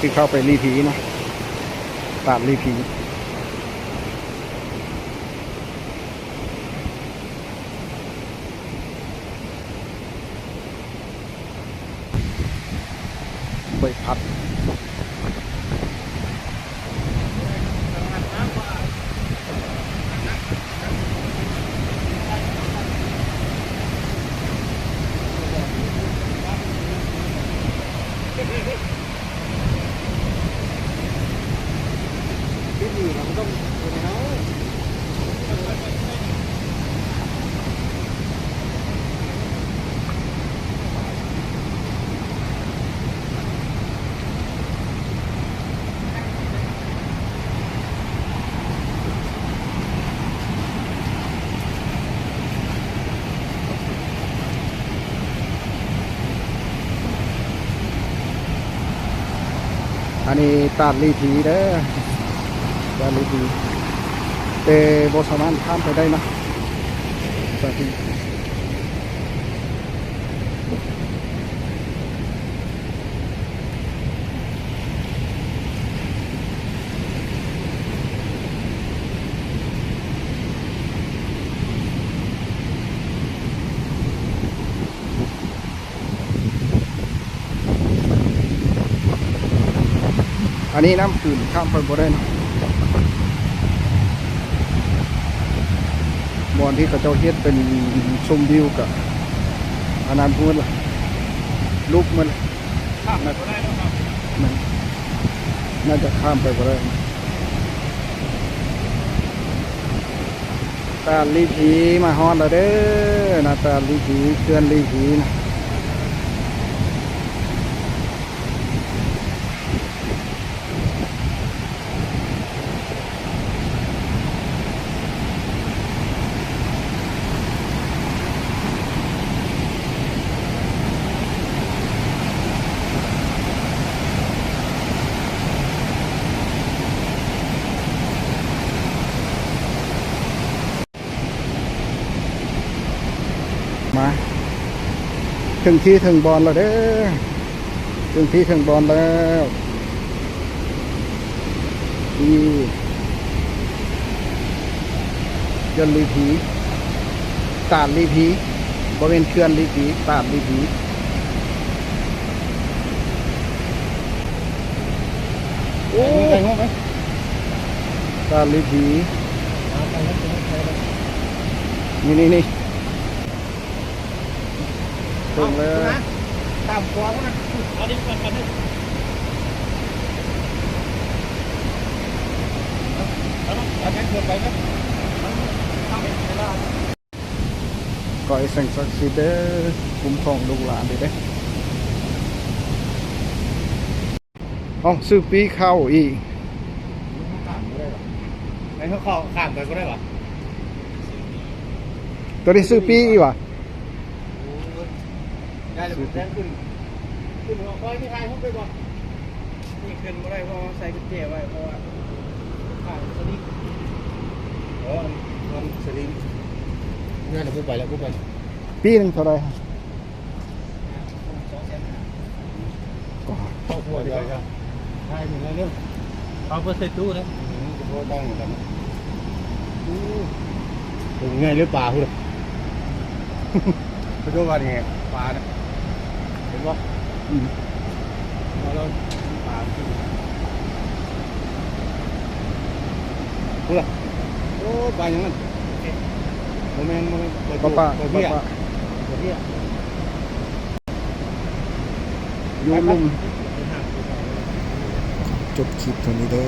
ທີ່ເຂົ້າໄປລີພີເນາະ ຕາດລີພີ ໃບພັດ. ອັນນີ້ຕາດລີພີເດີ ຕາດລີພີ ແຕ່ບໍ່ສາມາດຂ້າມໄປໄດ້ນະ ສາທິ ອັນນີ້ນ້ຳຂືນ ຂ້າມໄປບໍ່ໄດ້ເນາະ ບ່ອນທີ່ເຂົາເຈົ້າເຮັດເປັນຊົມວິວກະອັນນັ້ນພຸ້ນລະ ລຸກມັນ ຂ້າມໄປບໍ່ໄດ້ແລ້ວເນາະ ແມ່ນ ໜ້າຈະຂ້າມໄປບໍ່ໄດ້. ຕາດລີພີ ມາຮອດແລ້ວເດີ ນະ ຕາດລີພີ ເຂື່ອນລີພີນະ. ມາ ເຖິງທີ່ເຖິງບ່ອນແລ້ວເດີ ເຖິງທີ່ເຖິງບ່ອນແລ້ວ ທີ່ເຂື່ອນລີພີ ຕາດລີພີ ບໍ່ແມ່ນເຂື່ອນລີພີ ຕາດລີພີ. ໂອ້ ໄດ້ຮູບໄໝ? ຕາດລີພີ ນີ້ໆໆ ເຖິງແລ້ວ ຕາມຂົວພຸ້ນນະ ເອົາດິນກ່ອນ ກ່ອນເດີ ເອົາ ເອົາແຕ່ງເຄື່ອນໄປເດີ ເອົາເວລາ. ກໍໄອ້ສິ່ງສັກສິດເດີ ຄຸ້ມຄອງລູກຫຼານເດີ. ເອົ້າ ຊື້ປີ້ເຂົ້າອີກ ຂ້າມບໍ່ໄດ້ຫວາ? ໃຫ້ເຂົາຂ້າມໄປບໍ່ໄດ້ຫວາ? ຕົວນີ້ຊື້ປີ້ອີກຫວາ? ໂອ້ຍ ໄດ້ແລ້ວ ແຊງຂຶ້ນ ຂຶ້ນຫົວຄອຍນີ້ ຖ່າຍຮູບໄດ້ບໍ່? ນີ້ຂຶ້ນບໍ່ໄດ້ ເພາະວ່າໃສ່ກຸນແຈໄວ້ ເພາະວ່າຂາດສະລິງ. ອໍ ມັນສະລິງ ນັ້ນແຫຼະ ບໍ່ໄປແລ້ວ ບໍ່ໄປ. ປີ້ໜຶ່ງເທົ່າໃດ? ສອງແສນຫ້າ. ເອົາໄປໃສ່ຕູ້ເດ້ ອືມ ກໍພໍຕັ້ງກັນ. ໂອ້ ເປັນໄງເລີຍປາພຸ້ນ ໄປໂທວ່ານີ້ປານະ ເຫັນບໍ່? ອືມ ມາແລ້ວປາ ພຸ້ນລະ. ໂອ້ ປາຫຍັງນັ້ນ? ບໍ່ແມ່ນ ບໍ່ແມ່ນ ປາ ປາ ປາເບ້ຍ ປາເບ້ຍ. ຢູ່ລຸ່ມ ຈົບຄລິບເທົ່ານີ້ເດີ.